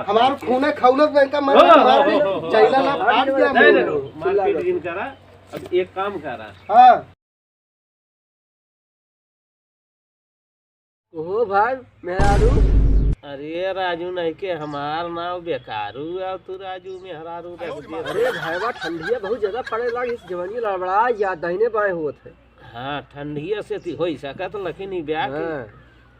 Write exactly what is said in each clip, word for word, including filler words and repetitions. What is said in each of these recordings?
हमार खूने खौलत बैंक का मैं हो, हो, मार हो, दी, हो, हो, जैला हो, ना हो, फाट हो, गया नहीं, मेरे। नहीं, मारपीट जिन करा, अब एक काम करा। हाँ। ओहो भाई, मेहरारू। अरे राजू नहीं के हमार नाव बेकारू, और तू राजू मेहरारू रख दे। अरे भाईवा, ठंडिया बहुत ज्यादा पड़े लाग, इस जवानी लड़बड़ा या दाहिने बाएं होत है। हाँ, ठंडिया से ती होई सकत, लेकिन ई ब्याह के हाँ।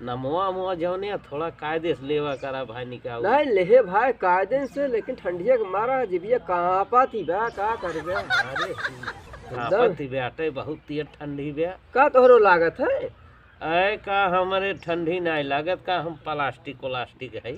नमवा उमवा जौने थोड़ा कायदे से लेवा करा भाई निकाऊ। नहीं, लेहे भाई कायदे से, लेकिन ठंडिया के मारा जिबिया कांपत ही बा, का करबे? अरे, कांपत ही बे, अटे बहुत तेज ठंडी बे। का तोहरो लागत है? ऐ का हमरे ठंडी नाय लागत, का हम प्लास्टिक व्लास्टिक है?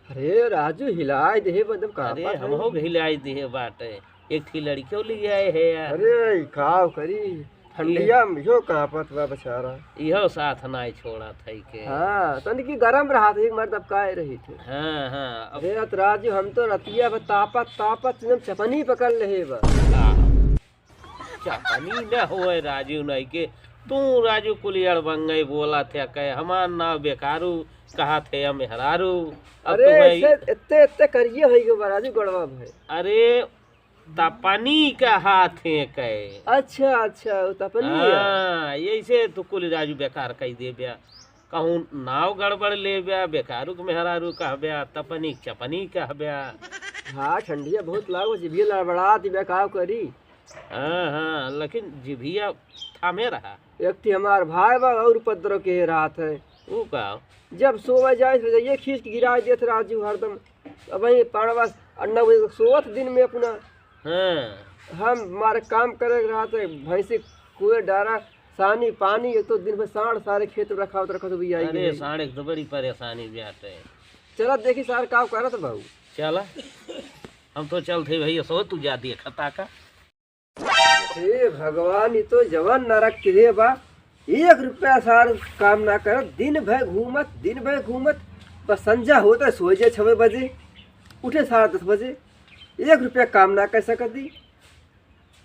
अरे राजू, हिलाए देहे बा, एकदम अरे, कांपत है। हमहू के हिलाए देहे बाटे। एक ठी लड़कियों ले आए है यार। अरे, ई काव करी? ठंडिया में इहो कांपत बा बेचारा। इहो साथ नाय छोड़त है के। हाँ, तनिकी गरम रहत है, एक मार दबकाए रही थे। हाँ, हाँ, अब अरे, अत राजू, हम तो रतिया भर तापत, तापत एकदम चपनी पकड़ लेहे बा। का? चपनी न होए राजू नहीं के। तू राजू कुलियर बन गए बोला थे के, हमार नाव बेकारू, कहा थे या मेहरारू। अब अरे, तुम्हें ऐसे इतने, इतने करिए होई गए बा राजू गड़वा भाई। अरे, तपनी का हाथ है के। अच्छा, अच्छा, वो तपनी है। हाँ, ऐसे तो कुल राजू बेकार कह दे ब्या। कहूँ नाव गड़बड़ ले ब्या, बेकारू के मेहरारू कह ब्या, तपनी के चपनी कह ब्या। हाँ, ठंडिया बहुत लागो, जिभिया लड़बड़ा दिव्या, काव करी। हाँ, हाँ, लेकिन जिभिया थामे रहा। एक थी हमार भाई बा और उपद्रव के रहत है। ऊ का? जब सोवे जाए तो ये खींच के गिरा देत राजू हरदम। अब वही पाड़वा अन्ना वो सोवत दिन में अपना। हाँ। हम मारे काम करे के रहत है, भैंसी कुए डारा, सानी पानी, एक तो दिन भर साँड़ सारे खेत में रखावत रखत भी आई अरे गई। साँड़ एक तो बड़ी परेशानी भी आते हैं। चला देखी सार का करत बाबू। चला, हम तो चलते भैया, सो तू जा दिए खता का। हे भगवान, ई तो जवन नरक के हे बा। एक रुपया सार काम ना करत, दिन भर घूमत, दिन भर घूमत, बस संझा होत है, सोए जे छवे बजे, उठे साढ़े दस बजे, एक रुपया काम ना कर सकत दी।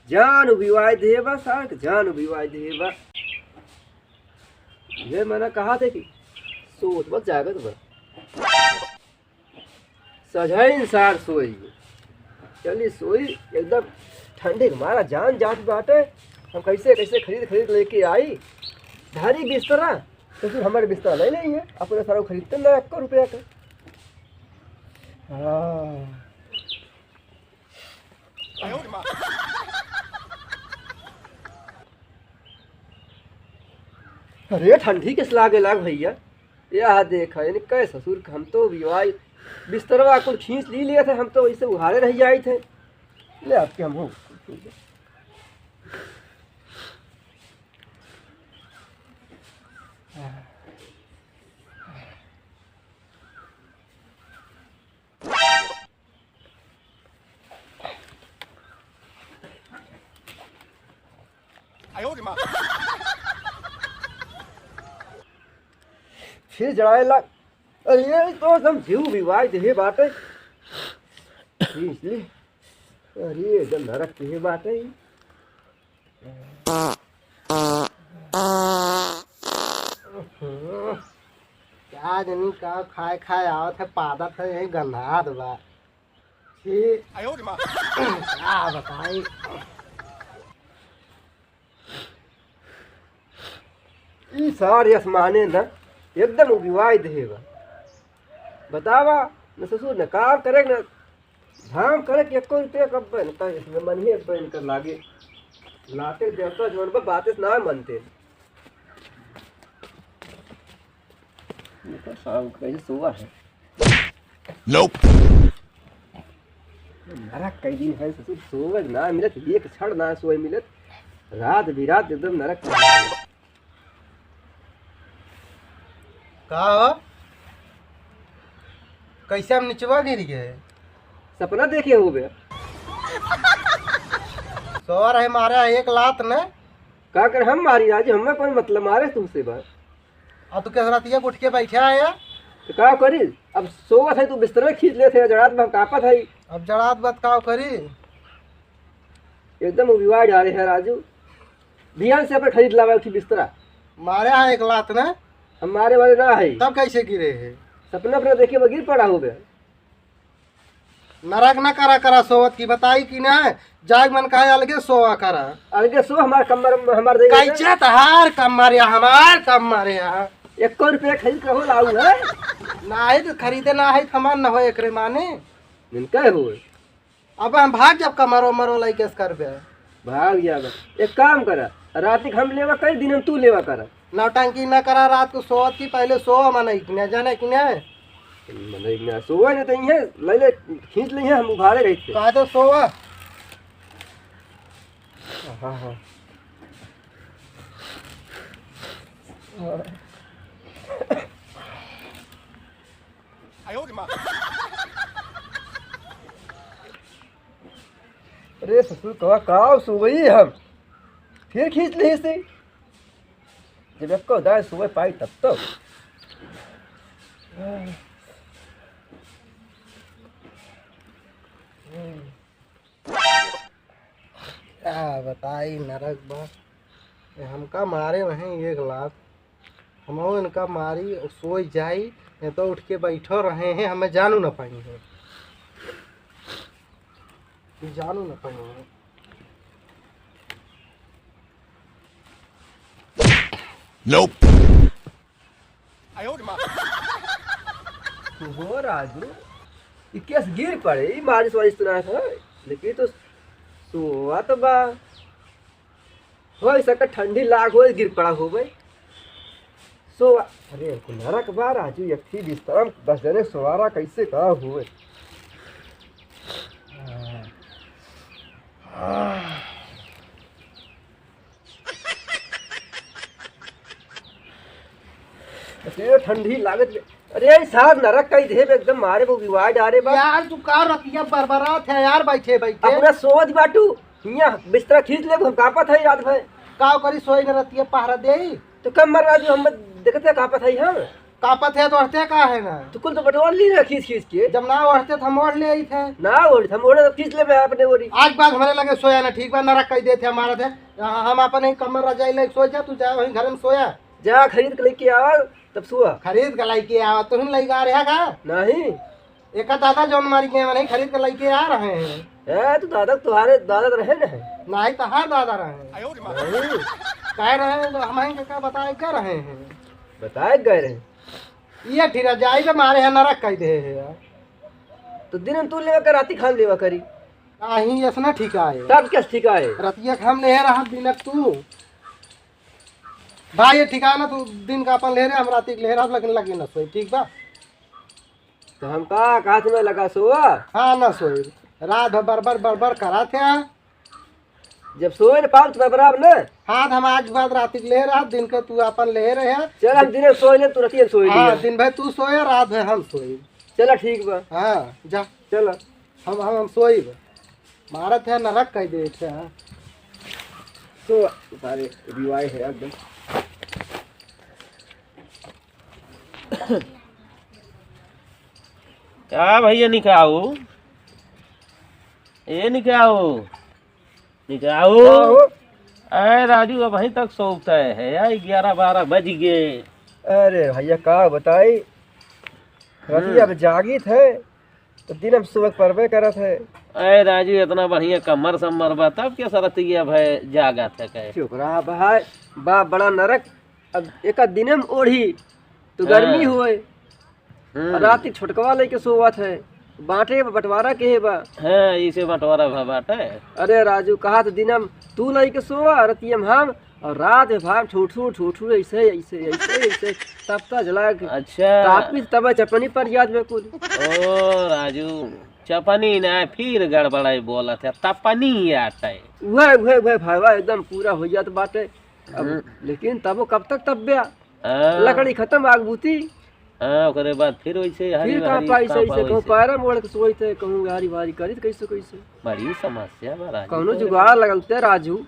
जान उबिवाए दे बा सार के, जान उबिवाए दे बा। ये मना कहा थे कि सोत बस जागत बा। सजैन सार सोई। चली सोई, एकदम ठंडी के मारा जान जात बाटे। हम कैसे कैसे खरीद खरीद लेके आई। धारी बिस्तरा, तो फिर हमारे बिस्तरा ले नहीं है, अपने सारा खरीदते ना एक रुपया का। हाँ। अरे ठंडी किस लागे लाग भैया, यह देख, इनके ससुर के हम तो बिवाई बिस्तरवा कुल खींच ली लिए थे, हम तो इसे उहारे रह जाए थे। ले आपके हम हो। फिर जड़ाए लाग, अरे ये तो एकदम जीव बिवाई देहे बाटे। खींच ली। अरे एकदम नरक देहे बाटे। का जनी का खाए खाए आवत है, पादत है, यही गंधात बा। छी। का बताई। ई सार यस माने न, एकदम उबिवाई देहे बा। बतावा, न ससुर न काम करे, न धाम करे कि एको रुपया कब बन, त इसमें मन ही एक बन कर लागे। लाते देवता जवन बा, बातें ना मनते। ये तो साहब कहीं सोवा है। Nope। हमारा कई दिन है ससुर, सोवे ना मिलत, एक क्षण ना सोए मिलत, रात बिरात एकदम नरक। का हो? कैसे हम निचवा गिर गए? सपना देखे हो बे? सो रहे मारे एक लात ने। का कर हम मारी आज, हमें कौन मतलब मारे तुमसे बात? आ तू कैसे रातिया उठ के बैठे आया? तो का करी? अब सोवत है तू बिस्तर में खींच लेते हैं, जड़ात में हम कापत है। अब जड़ात बात का करी? एकदम उबिवा जा रहे हैं राजू। ध्यान से अपन खरीद लावा एक ठे बिस्तरा। मारे हा एक लात ना। हम मारे वाले ना है। तब कैसे गिरे है? सपना अपना देखे में गिर पड़ा हो गया। नरक ना करा करा सोवत की बताई कि ना, जाग मन कहा अलगे सोवा करा। अलगे सो हमार कमर में हमार दे दे। कैसे तहार कमर या हमार कमर या? एको रुपया खरीद के हो लाऊ है? नाही तो खरीदे ना है, हमार न हो एकरे माने। इनका हो। अब हम भाग जब कमरो मरो लइके से करबे। भाग जाबे। एक काम करा, रात के हम लेवा कर, दिन में तू लेवा कर। नौटंकी न करा, रात को सोवत की पहले सो, मन एक न जाने कि न। मन एक न सोवे न तो इहे, ले ले, खींच ले, हम उभारे रहते। कहा तो सोवा। हाँ, हाँ। अरे ससुर, कवा, का सुबह हम फिर खींच ली से, जब एको दाएं सुबह पाई तब तो। का बताई नरक बा। ये हमका मारे रहे एक लात, हमहू इनका मारी और सोई जाई, ये तो उठ के बैठो रहे हैं, हमें जानू न पाई है, जानू न पाई है। Nope। हो राजू, ई केस गिर पड़े, ई मारिस वारिस तो ना है, लेकिन तो सोवा तो बा। हो सके ठंडी लाग हो, गिर पड़ा हो भाई। सोवा, अरे कुल नरक बा राजू, एक ही बिस्तर में दस जने सोवारा कैसे का हुए। अरे ठंडी लागत बे। अरे ई साहब नरक कई देहे बे एकदम मारे वो विवाह डारे बा। यार तू का रतिया बरबरात है यार बैठे बैठे। अपना सोवत बाटू, हियाँ बिस्तरा खींच ले, हम कांपत है रात भर। का करी सोई न रतिया पहरा देई। तो कम मर राजू हम देखते कांपत है हम। कांपत है तो ओढ़ते का है ना? तो कुल तो बटोर ली ना खींच खींच के। जब ना ओढ़ते तो हम ओढ़ ले आई थे। ना ओढ़, हम ओढ़े तो खींच लेबे अपने ओरी। आज बाद हमारे लगे सोया ना, ठीक बा, नरक कई देते हमारा थे। हम अपन ही कमर रजाई लेके सो जा, तू जा वहीं घर में सोया। जा खरीद के लेके आवा, तब सोआ। खरीद के लेके आवा, तुम लेके आ रहा का? नहीं। एका दादा जौन मारी गए, वही खरीद के लेके आ रहे हैं। ए, तो दादा तुम्हारे दादा तो रहे ना है। नहीं, तहार दादा रहे हैं। नहीं। कह रहे हैं तो हम ही का बताए क्या रहे हैं? बताए गए रहे। ये ठीक है, जाई तो मारे है नरक कह दे है यार। तो दिन में तू लेवा कर, राती खान लेवा करी। नहीं, ऐसा ना ठीक है। तब क्या ठीक है? रतिया के हम ले रहा दिन तू। भाई, ये ठिकाना तू दिन का अपन ले रहे, हम राती के ले रहा, लेकिन लगे ना सोई, ठीक बा? तो हम का, काच में लगा सोवा? हाँ, ना सोई। रात भर बरबर, बरबर करा थे। जब सोए न पाओ तो बरबर ना। हाँ, तो हम आज बाद राती के ले रहा, दिन के तू अपन ले रहे। चल, हम दिन में सोए ले, तू रतिया में सोए हाँ, लिया। दिन भर तू सोए, रात भर हम सोए। चला, ठीक बा। हाँ, जा। चला। हम, हम, हम सोइब। मारत है, नरक कह देत है। तो सारे रिवाई है एकदम। का भैया निकाऊ? ए निकाऊ? निकाऊ? का हो? ए राजू, अबहीं तक सोवत है यार, ग्यारह बारह बज गए। अरे भैया, का बताई, रतिया हम्म। अब जागित है, तो दिन अब सुबह परबे करत है। अरे राजू, इतना बढ़िया कमर सम्मर बा, तब के सरतिया भय जागत है कहे? चुप रहा भाई, बा बड़ा नरक। अब एक दिने में ओढ़ी, तो गर्मी हाँ। होए। हम्म। और रात के छोटकवा लेके सोवत है, बांटे बा, बंटवारा के है बा। हाँ, इसे बंटवारा भा बाटे। अरे राजू, कहा तो दिने में तू लेके सोवा, रतिया में हम, और रात में भाग ठूठू, ठूठू, ऐसे, ऐसे, ऐसे, ऐसे, तब तक जला के अच्छा। तापी तब चपनी पर याद में कुल। ओ राजू, चपनी ना, फिर गड़बड़ाई बोलत है, तपनी आटे। उहे, उहे, उहे, भाईवा एकदम पूरा हो जात बाटे। अब हम्म। लेकिन तबो कब तक तब्बे? हाँ। लकड़ी खत्म, आग बूती। हाँ, ओकरे बाद फिर वैसे हरी फिर कहाँ हरी पाई सही कहाँ से, पाई कहूँ से। पैरा मोड़ के सोई थे, कहूँ गारी वारी करी तो कैसे, कैसे? बड़ी समस्या बा राजू कौनो तोरे जुगाड़ पास। लगलते राजू,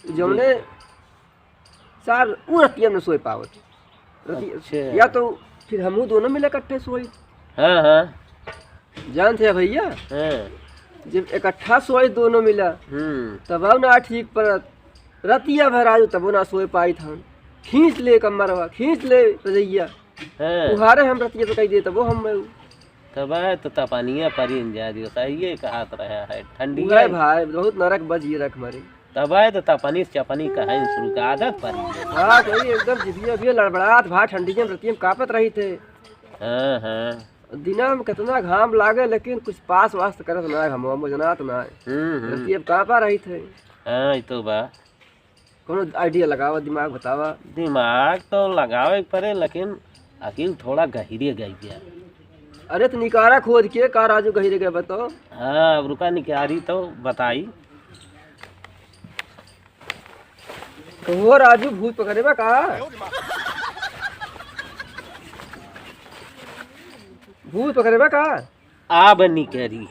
जौने जी। सार उ रतिया में सोए पावत। रतिया, अच्छा। या तो फिर हमहू दोनों मिले इकट्ठे सोई। हाँ, हाँ। जानते हैं भैया? हाँ। जब इकट्ठा सोई दोनों मिला, हम्म। तब आओ ना ठीक परत। रतिया भर राजू तबो ना सोए पाइत हम। खींच ले कमरवा, खींच ले रजइया। हाँ। उहारे हम रतिया तो कही दे तबो हम। तब आए तो तपनिया परी न जा दियो, सही है कहत रहे है, ठंडी उहे है। भाई, बहुत नरक बजिए रख मारे। तब आए तो तपनी से चपनी कहे शुरू का आदत परी। हाँ, तो ये एकदम जिभिया भी लड़बड़ात भाई, ठंडी में रतिया में कांपत रही थे। हाँ, हाँ। दिना में कितना घाम लागे, लेकिन कुछ पास वास तो करत ना है, घमवा मोजनात ना है। हम्म, हम्म। रतिया में कांपा रही थे। हाँ, ये तो बा। कौनो idea लगावा, दिमाग बतावा। दिमाग तो लगावे के पड़े, लेकिन अकिल थोड़ा गहिरे गई गया। अरे तो निकारा खोद के, का राजू गहिरे गए बताओ। हाँ, अब रुका निकारी तो बताई। तो वो राजू भूत पकड़े बा का? भूत पकड़े बा का? आब निकरी।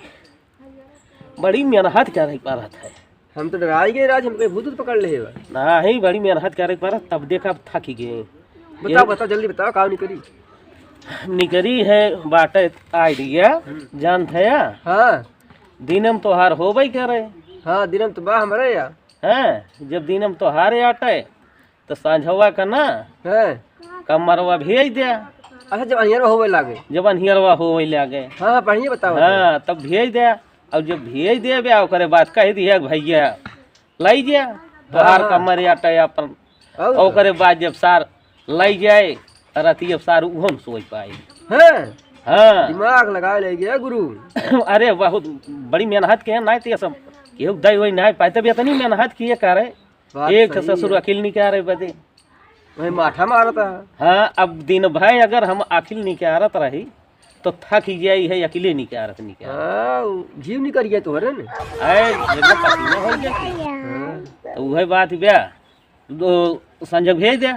बड़ी मेहनत करे पड़त है। हम तो डराई गए राज, हमके भूत पकड़ ले बा। नहीं, बड़ी मेहनत करे पड़त, तब देखा अब थक गए। बताओ, ये बताओ, जल्दी बताओ, का निकरी? निकरी है बाटे idea, हम्म। जानत है या? हाँ। दिनम तोहार होबे करे। हाँ, दिनम तो बा हमरे या। हैं, जब दिनम तोहारे आटे, तो सांझवा का ना, हैं। कमरवा भेज दे। अच्छा, जब अनियरवा होवे लागे। जब अनियरवा होवे लागे। हाँ, हाँ, बढ़िया बताओ। हाँ, तब भेज दे। और जब भेज देबे, ओकरे बाद कह दिया कि भैया, लई जा, तोहार हाँ, हाँ। कमर आटे अपन। और ओकरे बाद जब सार लई जाए, राती अब सार उहम सोई पाए। हैं? हाँ। दिमाग लगा ले गया गुरु। अरे, बहुत बड़ी मेहनत के है, नहीं तो ये सब केहू दई वही नहीं पाए, तब इतनी मेहनत किए करे। बात एक तो सही ससुर है। अकिल निकारे बदे। वही माठा मारता है। हाँ, अब दिन भर अगर हम अकिल निकारत रही, तो थक ही जाई है, अकिले निकारत निकारत। हाँ, उ घीव निकल गया तोहरे ने। आए, एकदम पसीना हो गया। हाँ। तो उहे बात बा, दो संजय भेज दे।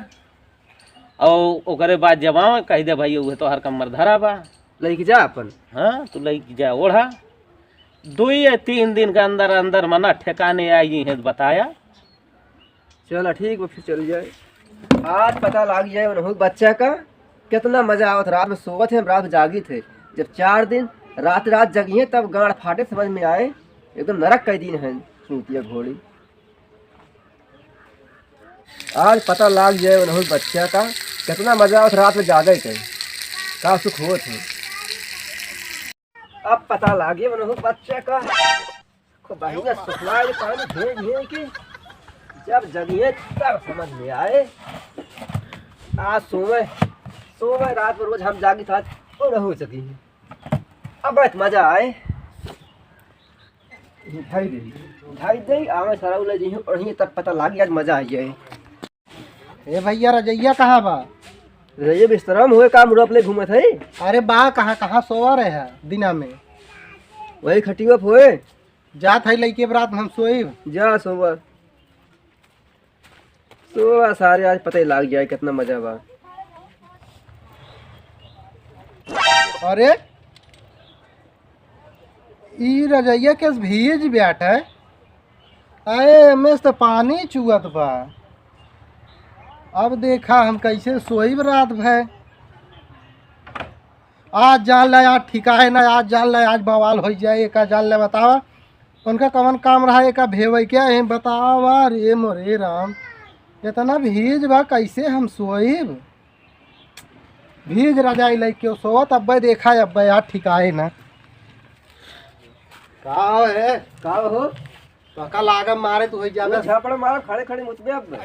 और ओकरे बाद जब आवे, कह दे, "भाई, उहे तोहर कमर धरा बा।" लइके जा अपन। हाँ, तू लइके जा, ओढ़ा। दो या तीन दिन के अंदर, अंदर मना ठिकाने आई है, बताया। चला, ठीक बा, फिर चल जाए। आज पता लाग जाए उनहू बच्चा का, कितना मजा आवत। रात में सोवत है, हम रात में जागित है। जब चार दिन रात, रात जगिए, तब गांड फाटे, समझ में आए। एकदम नरक का दिन है, चूतिया घोड़ी। आज पता लाग जाए उनहू बच्चा का, कितना मजा आवत रात में जागे के, का सुख होत है। अब पता लागे उनहू बच्चा का, खूब बढ़िया सुखवाए पानी भेज भेज के, जब जगिए तब समझ में आए। आज सोवे, सोवे रात में रोज हम जागी था, उनहू जगी। अब बहुत मजा आए। ढाई दे, ढाई दे, आवे सारा उले जी, और ये तब पता लागी, आज मजा आई जाए। ए भैया, रजैया कहाँ बा? रजैया बिस्तरा में होए, का मुड़ा अपने घूमत है? अरे बा, कहाँ, कहाँ सोवा रहे है दिना में? वही खटिया पे होए। जात है लइके बरात में हम सोइब। जा सोवा। सोवा सारे, आज पता ही लाग जाए कितना मजा बा। अरे, ई रजैया केस भीज बैठ है। अरे, एमे से तो पानी चुअत बा। अब देखा हम कैसे सोइब रात भर। आज जान ले, आज ठिकाए ना, आज जान ले, आज बवाल होइ जाए, एका जान ले बतावा। उनका कवन काम रहा, एका भेवै क्या है, बतावा रे मोरे राम। इतना भीज बा, कैसे हम सोइब? भीज रजाई लइके सोवत, अब्बे देखा, अब्बे यार ठिकाए ना। का हो है? का हो? पका लागम मारे तू होइ वो जाबे। झापड़ मारब खड़े खड़े मुतबे अब।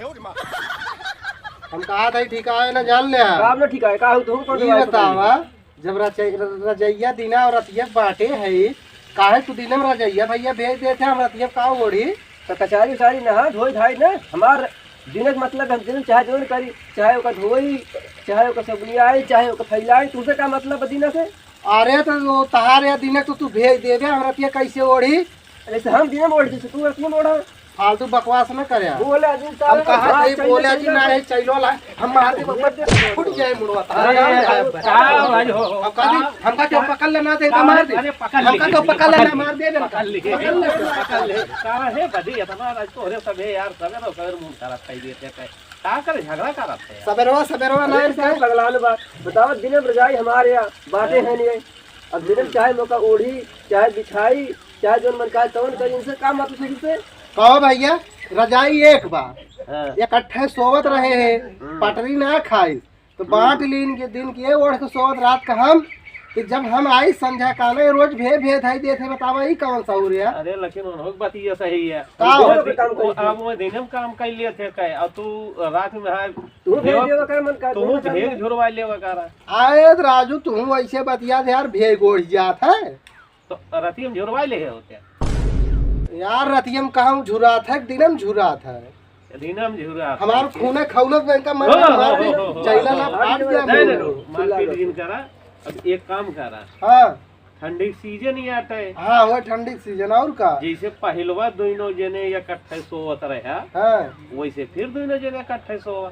हम कहा था ठिकाए ना जान ले। का अब ना ठिकाए, का हो तू कौन ई बात बतावा, बताई? जब रचै-, र-, रजैया दिना और रतिया बाटे है, काहे तू दिने में रजैया भैया भेज देते, हम रतिया का ओढ़ी? तो कचारी उचारी नहा धोई धाई ना, हमार दिने के मतलब हम दिन चाहे जोन करी, चाहे ओकर धोई, चाहे ओकर सबनियाई, चाहे ओकर फैलाई, तुमसे का मतलब है दिने से? अरे तो वो तहार या दिने तो तू भेज देबे, हम रतिया कैसे ओढ़ी? अरे से हम दिने में ओढ़ जैसे तू रतिया में ओढ़ा। फालतू बकवास न करे। बोले अजीब हम साहब, कहा बात नहीं, चाहिए बोले अजीब चाहिए। ना है, चैलो ला, हम मार दे, बब्बर फूट जाए मुड़वा। अरे, अरे, अरे, का भाई हो, हो, हम कहा, का, हमका क्यों का, पकड़ लेना दे, का, मार दे। अरे, पकड़ हमका ले, क्यों पकड़ पकड़ लेना, ले, मार दे, पकड़ ले, पकड़ ले। पकड़ ले। का है बदी इतना राज तोहरे सबे यार, सबे तो सबे मुंह खराब कर देते हैं। का करे, झगड़ा का करते हैं? सबेरवा, सबेरवा ना अरे, इनका। साहब, पगला लो बात। बताओ, दिन में रजाई हमारे यहाँ बातें हैं नहीं। अब दिन में चाहे मौका ओढ़ी, चाहे बिछाई, चाहे जौन मन कहे तौन करी, इनसे का मतलब है इनसे? कहो भैया, रजाई एक बा, हाँ। इकट्ठे सोवत रहे हैं, हम्म। पटरी ना खाइस, तो हम्म। बांट लीन के दिन के ओढ़ के सोवत रात का हम, कि जब हम आई संझा काले रोज भे भे धाई देत है, बतावा ई कौन सहूर है? अरे लेकिन उन्हों की बात ये सही है। का हो? वो दिन, वो, अब वो दिन हम काम कर लिए थे कहे, और तू रात में हाँ, तू भेज देवा कर मन कर, तू तू भेज झुरवा लेवा कर। आए राजू, तू ऐसे बतिया दे यार, भेग ओढ़ जात है। तो रतिया में झुरवाई ले होते। यार, रतिया में कहाँ झुरात है, दिने में झुरात है। दिने में झुरात है। हमार खूने खौलत बैंक का मन हो, मार हो, दी, हो, हो, चैला हो, ना हो, फाट हो, गया नहीं, मेरे। नहीं, मारपीट जिन करा। अब एक काम करा। हाँ। ठंडी सीजन ही आटे। हाँ, हो ठंडी सीजन, और का? जैसे पहिलवा दोनों जने इकट्ठे सोवत रहा, हाँ। वैसे फिर दोनों जने इकट्ठे सोवा।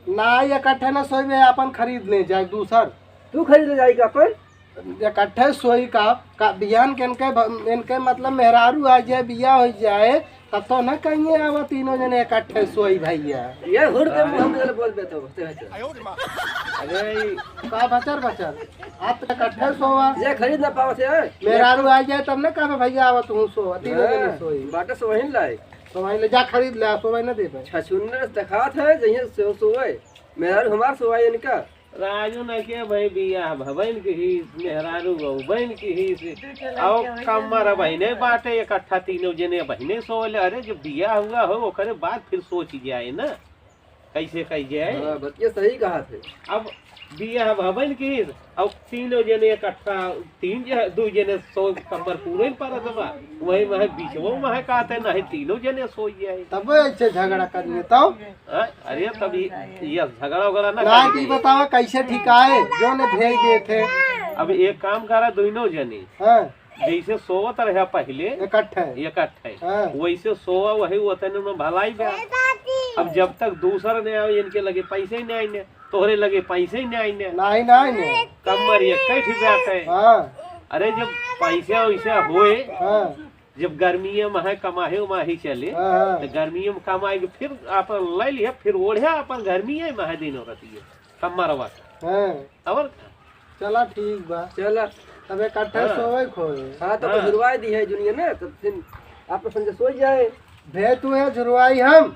ना, इकट्ठे ना सोइबे, अपन खरीद ले जाए दूसर। तू खरीद ले जाई का अपन? इकट्ठे सोई का, का बिहान के इनके भ-, इनके मतलब मेहरारू आ जाए, बियाह हो जाए, तब तो ना कहिए आवा तीनों जने इकट्ठे सोई भैया। ये हुर के मुंह में बोल बेतो, होते होते। अरे, का भचर भचर? आप तो इकट्ठे सोवा। ये खरीद ना पावत है। मेहरारू आ जाए तब ना कहबे भैया आवा तू सोवा, तीनों जने हाँ, सोई। बाटे सोहिन लाई। सोवाई ले जा खरीद ले, सोवाई ना देबे। छछुन्नर देखात है, जइहे सो-, सोवे। मेहरारू हमार सोवाई इनका। राजू न के भाई बियाह भवन की ही, मेहरारू बहू बहन की ही से। आओ कमर बहिने बाटे, इकट्ठा तीनों जने बहिने सोवले। अरे जब बियाह हुआ हो, ओकरे बाद फिर सोच जाए ना, कैसे कह जाए। हाँ, बतिया सही कहा थे। अब बियाह भवन की ही, अब तीनों जने इकट्ठा, तीन जने, दो जने सो कमर पूरे ही परत बा, वही वह बीचवो में है कहते नहीं, तीनों जने सो जाए। तब ऐसे झगड़ा करिए तब। हाँ, अरे तब ये, ये झगड़ा वगड़ा ना ना, करिए। बतावा कैसे ठिकाए, जो ने भेज देते। अब एक काम करा, दोनों जने हाँ। जैसे सोवत रहा पहले इकट्ठे। इकट्ठे, हाँ। वैसे सोवा, वही वतन में भलाई बा। अब जब तक दूसर ने आवे, इनके लगे पैसे ही नहीं आइने, तोहरे लगे पैसे ही नहीं आइने। नहीं, नहीं, नहीं। कमर एक ही बात है। हाँ। अरे जब पैसा वैसा होए, हाँ। जब गर्मी में है कमाहे माही चले, हाँ, हाँ। तो गर्मी में कमाए के फिर अपन ले लिया, फिर ओढ़े अपन गर्मी है माहे दिन होती है। कमरवा का। हाँ। और का? चला ठीक बा। चला। तब इकट्ठे हाँ। सोवे खोए। हाँ, तो हाँ। झुरवाई दी है दुनिया ना, तब फिर आप समझे सो जाए। भे तू है झुरवाई हम।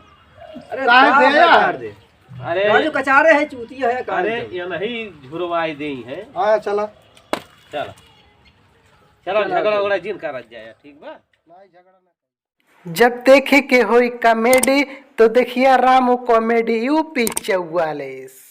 अरे काहे का भे है यार? काट दे। अरे राजू कचारे है, चूतिया है, काट अरे दे। ये नहीं झुरवाई दे है। हाँ, चला। चला। चला, चला, झगड़ा चला। उगड़ा जिन करत जाए, ठीक बा? नहीं, झगड़ा ना। जब देखे के होई कॉमेडी तो देखिया रामू कॉमेडी यूपी चौवालीस।